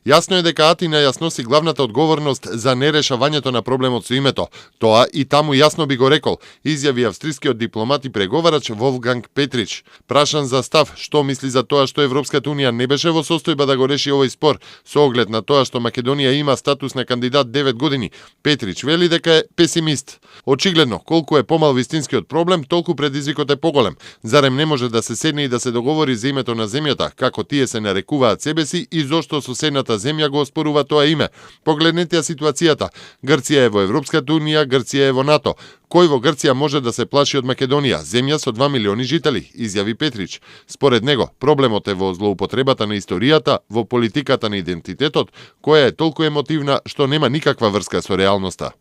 Јасно е дека Атина ја сноси главната одговорност за нерешавањето на проблемот со името. Тоа и таму јасно би го рекол, изјави австрискиот дипломат и преговарач Волфганг Петрич. Прашан за став, што мисли за тоа што Европската унија не беше во состојба да го реши овој спор, со оглед на тоа што Македонија има статус на кандидат 9 години, Петрич вели дека е песимист. Очигледно, колку е помал вистинскиот проблем, толку предизвикот е поголем. Зарем не може да се седне и да се договори за името на земјата, како тие се нарекуваат себе си и зошто соседната земја го оспорува тоа име. Погледнете ја ситуацијата. Грција е во Европската унија, Грција е во НАТО. Кој во Грција може да се плаши од Македонија, земја со 2 милиони жители, изјави Петрич. Според него, проблемот е во злоупотребата на историјата, во политиката на идентитетот, која е толку емотивна што нема никаква врска со реалноста.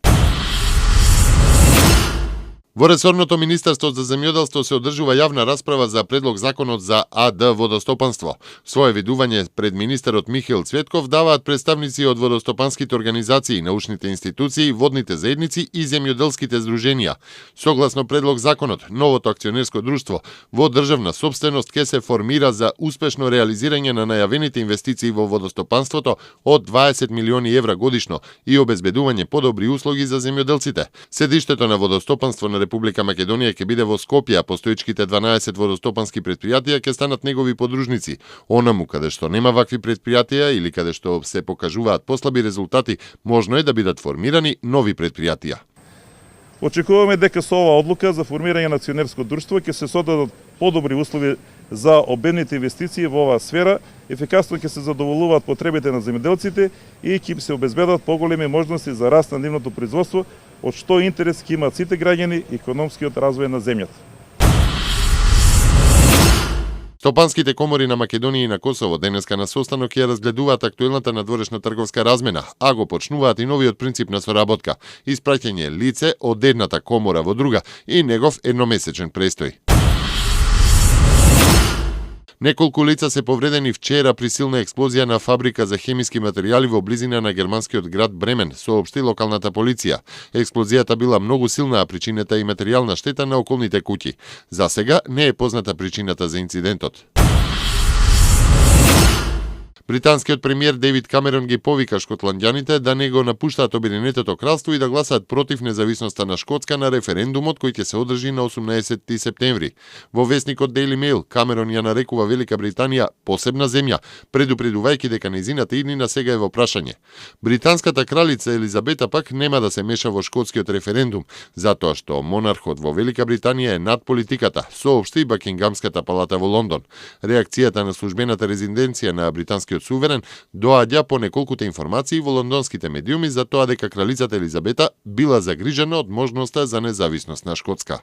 Во ресорното Министерство за земјоделство се одржува јавна расправа за предлог законот за АД водостопанство. Своје видување пред министерот Михаил Цветков даваат представници од водостопанските организации, научните институции, водните заедници и земјоделските здруженија. Согласно предлог законот, новото акционерско друштво во државна сопственост ќе се формира за успешно реализирање на најавените инвестиции во водостопанството од 20 милиони евра годишно и обезбедување подобри услуги за земјоделците. Седиштето на водостопанство на Република Македонија ќе биде во Скопје, а постоечките 12 водостопански предпријатија ќе станат негови подружници. Онаму каде што нема вакви предпријатија или каде што се покажуваат послаби резултати, можно е да бидат формирани нови предпријатија. Очекуваме дека со оваа одлука за формирање на акционерско друштво ќе се создадат подобри услови за обемните инвестиции во оваа сфера, ефикасно ќе се задоволуваат потребите на земјоделците и ќе се обезбедат поголеми можности за раст на нивното производство, од што интерес ќе имаат сите граѓани и економскиот развој на земјата. Стопанските комори на Македонија и на Косово денеска на состанок ја разгледуваат актуелната надворешна трговска размена, а го почнуваат и новиот принцип на соработка – испраќање лице од едната комора во друга и негов едномесечен престој. Неколку лица се повредени вчера при силна експлозија на фабрика за хемиски материјали во близина на германскиот град Бремен, соопшти локалната полиција. Експлозијата била многу силна, а причината и материјална штета на околните куќи. За сега не е позната причината за инцидентот. Британскиот премиер Дейвид Камерон ги повика шотландјаните да не го напуштаат Обединетото кралство и да гласаат против независноста на Шкотска на референдумот кој ќе се одржи на 18 септември. Во весникот Daily Mail Камерон ја нарекува Велика Британија посебна земја, предупредувајќи дека нејзината иднина сега е во прашање. Британската кралица Елизабета пак нема да се меша во шкотскиот референдум, затоа што монархот во Велика Британија е над политиката, соопшти Бакингамската палата во Лондон. Реакцијата на службената резиденција на британскиот суверен доаѓа по неколкуте информации во лондонските медиуми за тоа дека кралицата Елизабета била загрижена од можноста за независност на Шкотска.